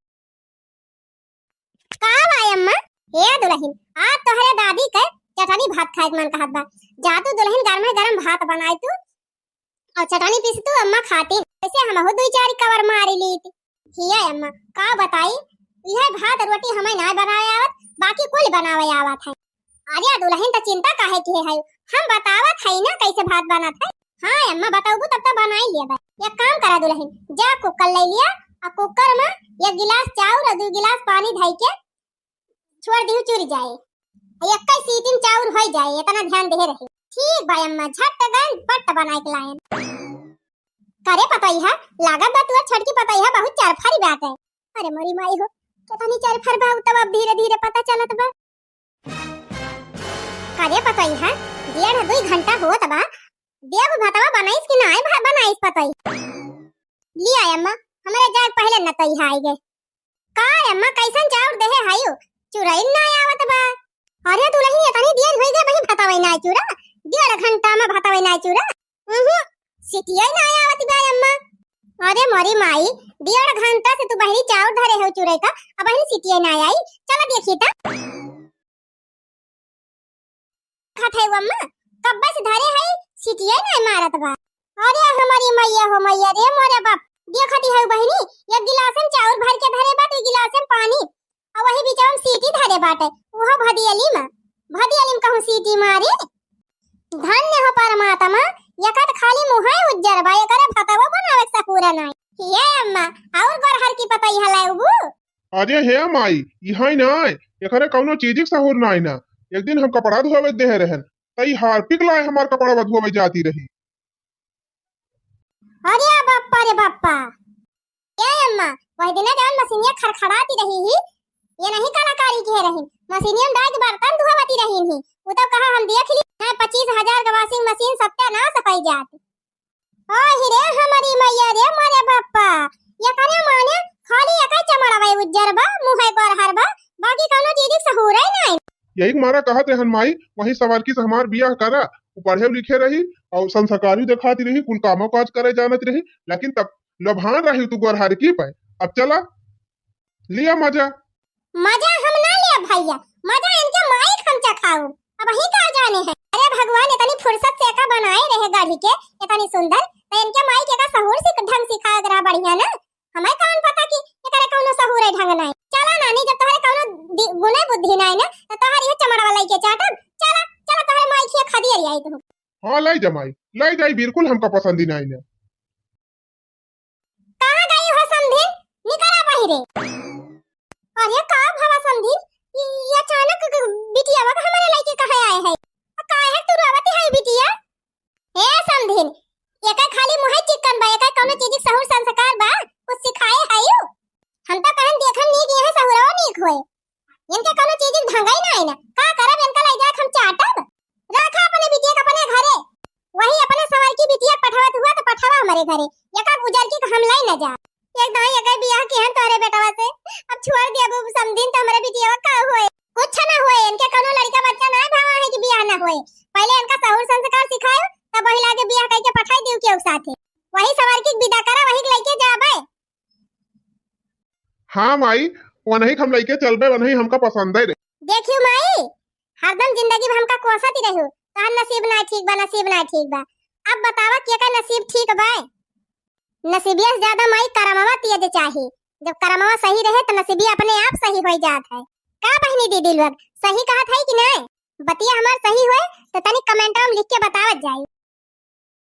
का बा अम्मा? हे दुलहिन, आज तोहरे दादी के चटनी भात खाए के मन कहत बा। जा तू दुलहिन, गरमे गरम भात बनाई तू और चटनी पीस तू अम्मा खाती। वैसे हमहू दुई चार कवर मारी लीत। हिया अम्मा, का बताई, यह भात रोटी हमें ना बनावे आवत, बाकी कुल बनावे आवत है। अरे दुलहिन, त चिंता काहे के है? हम बतावत है ना कैसे भात बनत है। हाँ अम्मा, बताऊबू तब तो बनाई लेबे। एक काम करा दुलहिन, जा कुकर ले लिया, आ कुकर में एक गिलास चाउर और दो गिलास पानी धई के छोड़ दिहू चुर जाए। आ एक सीटी में चाउर हो जाए, इतना ध्यान दे रहे। ठीक बा अम्मा, झट गए, पट बनाए के लायन। करे पतोहिया, लागत बा तुअर छटकी पतोहिया बहुत चरफरी बाटे। अरे मोरी माई हो, कितनी चरफर बा, उ तब अब धीरे धीरे पता चलत बा। करे पतोहिया, डेढ़ दुई घंटा होत बा, देव भतवा बनाइस कि नाय भा-, बनाइस पतोहिया? लिया अम्मा, हमरे जाए पहले नतोहिया आई गए। का अम्मा, कैसन चाउर देहे हयू? चुरई ना आवत बा। अरे दुलही, एतनी देर होइ गए, वही भतवै ना चुरा। डेढ़ घंटा में भतवै ना चुरा। उहुं, सिटियै ना आवत बा अम्मा। अरे मोरी माई, डेढ़ घंटा से तू बहिनी चाउर धरे हो चुरई का, अब बहिनी सिटियै ना आई। चला देखी ता। खात है अम्मा, कब्बे से धरे है, सिटियै ना मारत बा। अरे हमारी मैया हो मैया रे मोरे बाप, देखती है बहिनी, एक गिलास में चाउर भर के धरे बा, तो गिलास में पानी, और वही बीच में सीटी धरे बाटे, उहो भदियली में, भदियली में कहूँ सीटी मारे। धन्य हो परमात्मा, एकर खाली मुँहै उज्जर बा, एकरे भतवो बनावे के सहूर नाई। हे अम्मा, और गोरहर की पतई हलै उबू? अरे हे माई, इहाँ नाई, एकरे कौनो चीज के सहूर नाई ना। एक दिन हम कपड़ा धोवे देहे रहन, तई हार्पिक लाए हमार कपड़ा धोवे जाती रही। अरे बप्पा रे बप्पा, ए अम्मा, वही दिना जवन मशीनिया खड़खड़ाती रही ही, ये नहीं कलाकारी किहे रही, मशीनिया में डाल के बर्तन धोवती रही ही, वो तो कहा हम देख ली, हैं, पच्चीस हजार का washing machine सत्यानाश होइ जात। ओ ही रे हमारी मैया रे मोरे बप्पा, ये करे माने खाली एकै चमड़वा उज्जर बा, मुँहै गोरहर बा, बाकी कौनो चीज के सहूरै नाई। यही के मारा कहत रहन माई, वही सवारकी से हमार बियाह करा, वो पढ़े लिखे रही और संस्कारी देखाती रही, कुल कामो काज करे जानत रही, लेकिन तब लोभान रही तू गोरहर की पे। अब चला, लिया मजा। मजा हम ना लिया भैया, मजा इनके माई के हम चखाऊ। अब ही का जाने है। अरे भगवान, इतनी फुर्सत से एका बनाए रहे गढ़ी के, इतनी सुंदर, तो इनके माई के का सहूर से ढंग सिखाए रहा बढ़िया ना। हमें कौन पता कि एकरे कौनो सहूर है ढंग नाई। चला नानी, जब तोहरे कौनो दि-, गुणे बुद्धि नाई ना, तो तोहर ये चमड़वा लइके चाटब। चला, चला तोहरे माई खिया खदिया आई तू। हाँ, लाई जा माई, लाई जाई, बिल्कुल हमका पसंद ही नाई ना। कहाँ गई हो समधिन? निकला बहिरे। अरे का भवा समधिन, ई, ई अचानक ग-, बिटियावा का हमारे लइके कहाँ आए है? आ काहे तू रोवत है बिटिया? हे समधिन, एकर खाली मुँहै चिक्कन बा, एकर कौनो चीज के सहूर संस्कार बा? कुछ सिखाए हयू? हम तो कहन देखन नीक, यह सहूरवा नीक होए। इनके कौनो चीज के ढंगै नाई ना। का करब, इनका लइ जाके हम चाटब? रखा अपने बिटिया के अपने घरे। वही अपने सवारकी बिटिया पठावत हुआ तो पठावा हमरे घरे। एका उजरकी के हम लइ न जा। एक दाई एका बियाह किहन तोहरे बेटवा से। अब छोड़ दिया अब समधिन तो हमरे बिटिया का होए। कुछ ना होए, इनके कौनो लड़का बच्चा ना भावा है कि बियाह ना होए। पहले इनका सहूर संस्कार सिखायो, तब वही लागे बियाह कइके पठाई दियो केहू साथे। वही सवारकी के विदा करा, वही के लइके जाबे। हाँ माई, वनही के हम लइके चलबे, वनही हमका पसंद है रे। देखियो माई, हरदम जिंदगी भर हमका कोसत ही रहू, तोहार नसीब ना ठीक बा, नसीब ना ठीक बा। अब बतावा केका नसीब ठीक बा? नसीबिया से ज्यादा माई करमवा तेज चाही। जब करमवा सही रहे तो नसीबिया अपने आप सही होइ जात है। का बहिनी दीदी लोग, सही कहत है कि नाई? बतिया हमार सही होए तो तनी comment में लिख के बतावत जाई।